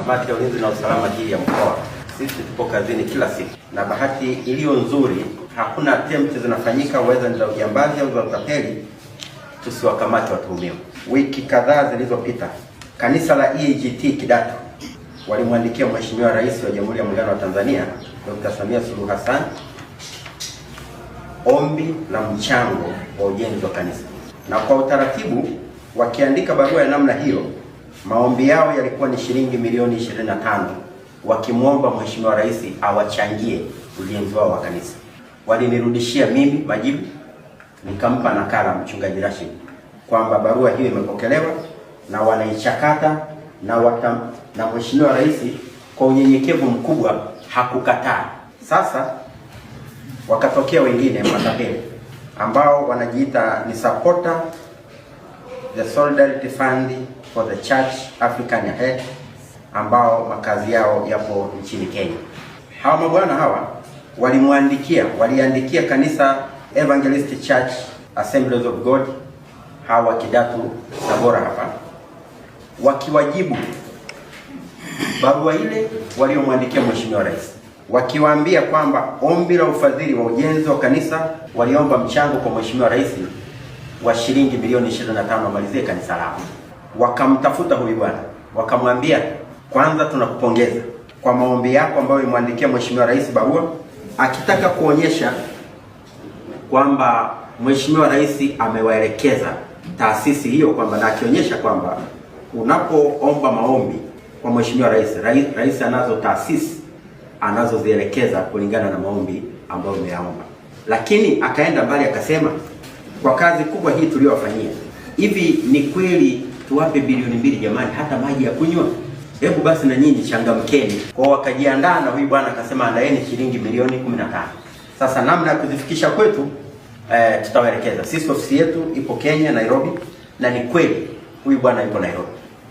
Kamati ya Ulinzi na Usalama hii ya mkoa, sisi tupo kazini kila siku, na bahati iliyo nzuri hakuna attempt zinafanyika whether ni za ujambazi au za utapeli, tusiwakamate watuhumiwa. Wiki kadhaa zilizopita, kanisa la EAGT Kidatu walimwandikia Mheshimiwa Rais wa Jamhuri ya Muungano wa Tanzania Dr. Samia Suluhu Hassan ombi la mchango wa ujenzi wa kanisa, na kwa utaratibu wakiandika barua ya namna hiyo, maombi yao yalikuwa ni shilingi milioni 25, wakimwomba Mheshimiwa Rais awachangie ujenzi wao wa kanisa. Walinirudishia mimi majibu, nikampa nakala Mchungaji Rashid kwamba barua hiyo imepokelewa na wanaichakata na Mheshimiwa Rais kwa unyenyekevu mkubwa hakukataa. Sasa wakatokea wengine matapeli ambao wanajiita ni supporter the Solidarity Fund for the Church African Ahead ambao makazi yao yapo nchini Kenya. Hawa mabwana hawa waliandikia kanisa Evangelist Church Assemblies of God hawa Kidatu Tabora hapa, wakiwajibu barua ile waliomwandikia Mheshimiwa Rais, wakiwaambia kwamba ombi la ufadhili wa ujenzi wa kanisa, waliomba mchango kwa Mheshimiwa Rais wa shilingi milioni 25 wamalizie kanisa lao. Wakamtafuta huyu bwana, wakamwambia, kwanza tunakupongeza kwa maombi yako ambayo ulimwandikia Mheshimiwa Rais barua akitaka kuonyesha kwamba Mheshimiwa Rais amewaelekeza taasisi hiyo kwamba, na akionyesha kwamba unapoomba maombi kwa Mheshimiwa Rais, Rais anazo taasisi anazozielekeza kulingana na maombi ambayo umeyaomba. Lakini akaenda mbali akasema, kwa kazi kubwa hii tuliyowafanyia, hivi ni kweli tuwape bilioni 2 jamani, hata maji ya kunywa? Hebu basi na nyinyi changamkeni. Kwa wakajiandaa na huyu bwana akasema andaeni shilingi milioni 15. Sasa namna ya kuzifikisha kwetu tutawaelekeza. Sisi ofisi yetu ipo Kenya Nairobi, na ni kweli huyu bwana yupo Nairobi.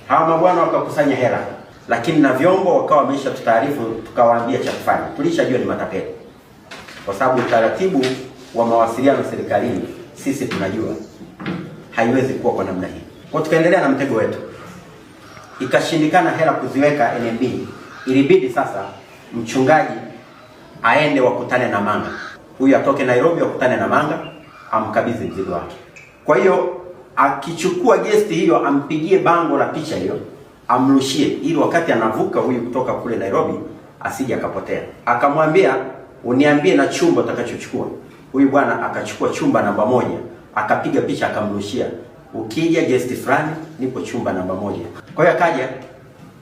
Hawa mabwana wakakusanya hela, lakini na vyombo wakawa wameisha tutaarifu, tukawaambia cha kufanya. Tulishajua ni matapeli, kwa sababu utaratibu wa mawasiliano serikalini sisi tunajua haiwezi kuwa kwa namna hii. Kwa tukaendelea na mtego wetu, ikashindikana hela kuziweka NMB. Ilibidi sasa mchungaji aende wakutane na Manga, huyu atoke Nairobi wakutane na Manga amkabidhi mzigo wake. Kwa hiyo akichukua gesti hiyo ampigie bango la picha hiyo amrushie, ili wakati anavuka huyu kutoka kule Nairobi asije akapotea. Akamwambia uniambie na chumba utakachochukua. Huyu bwana akachukua chumba namba 1, akapiga picha akamrushia, ukija gesti fulani nipo chumba namba 1. Kwa hiyo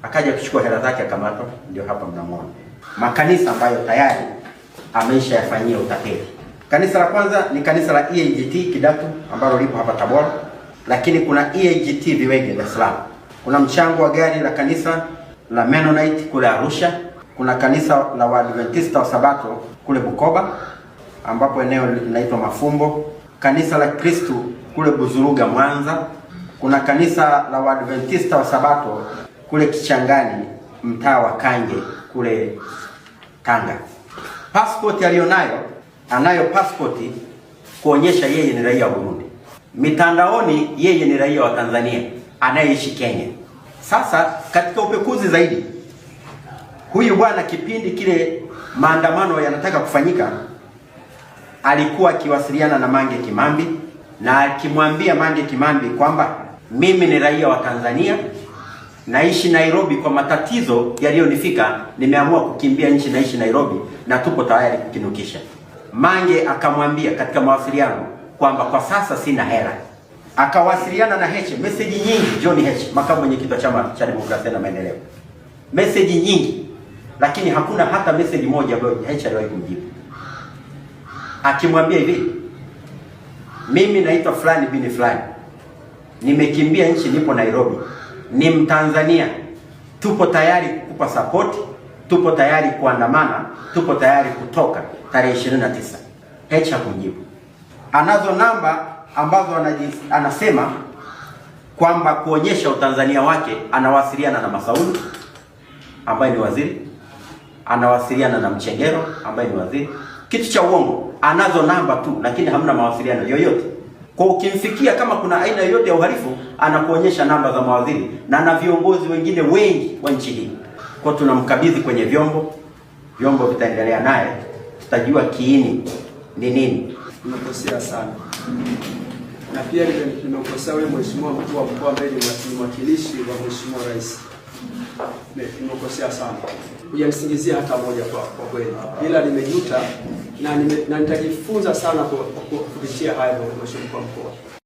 akaja kuchukua hela zake akamatwa, ndio hapa mnamuona. Makanisa ambayo tayari ameishayafanyia utapeli. Kanisa la kwanza ni kanisa la EAGT Kidatu ambalo lipo hapa Tabora, lakini kuna EAGT Viwege Dar es Salaam. Kuna mchango wa gari la kanisa la Mennonite kule Arusha. Kuna kanisa la Waadventista wa Sabato kule Bukoba ambapo eneo linaitwa Mafumbo. Kanisa la Kristu kule Buzuruga Mwanza. Kuna kanisa la Waadventista wa Sabato kule Kichangani mtaa wa Kange kule Tanga. Passport aliyonayo, anayo passport kuonyesha yeye ni raia wa Burundi. Mitandaoni yeye ni raia wa Tanzania anayeishi Kenya. Sasa katika upekuzi zaidi, huyu bwana kipindi kile maandamano yanataka kufanyika, alikuwa akiwasiliana na Mange Kimambi na akimwambia Mange Kimambi kwamba mimi ni raia wa Tanzania, naishi Nairobi, kwa matatizo yaliyonifika nimeamua kukimbia nchi, naishi Nairobi na tupo tayari kukinukisha. Mange akamwambia katika mawasiliano kwamba kwa sasa sina hela. Akawasiliana na Heche message nyingi, John Heche, makamu mwenyekiti wa Chama cha Demokrasia na Maendeleo, message nyingi, lakini hakuna hata message moja ambayo Heche aliwahi kumjibu, akimwambia hivi, mimi naitwa fulani bini fulani, nimekimbia nchi, nipo Nairobi, ni Mtanzania, tupo tayari kukupa support, tupo tayari kuandamana, tupo tayari kutoka tarehe 29. Heche hakumjibu. Anazo namba ambazo anasema kwamba kuonyesha utanzania wake anawasiliana na Masauni ambaye ni waziri, anawasiliana na Mchengero ambaye ni waziri. Kitu cha uongo, anazo namba tu, lakini hamna mawasiliano yoyote. Kwa ukimfikia kama kuna aina yoyote ya uhalifu, anakuonyesha namba za mawaziri na na viongozi wengine wengi wa nchi hii. Kwa tunamkabidhi kwenye vyombo, vyombo vitaendelea naye, tutajua kiini ni nini. Nimekosea sana, na pia nimekosea wewe Mheshimiwa Mkuu wa Mkoa ambaye ni mwakilishi wa Mheshimiwa Rais. Nimekosea sana, hujanisingizia hata moja kwa kweli, ila nimejuta na nitajifunza sana kupitia haya Mheshimiwa Mkuu wa Mkoa.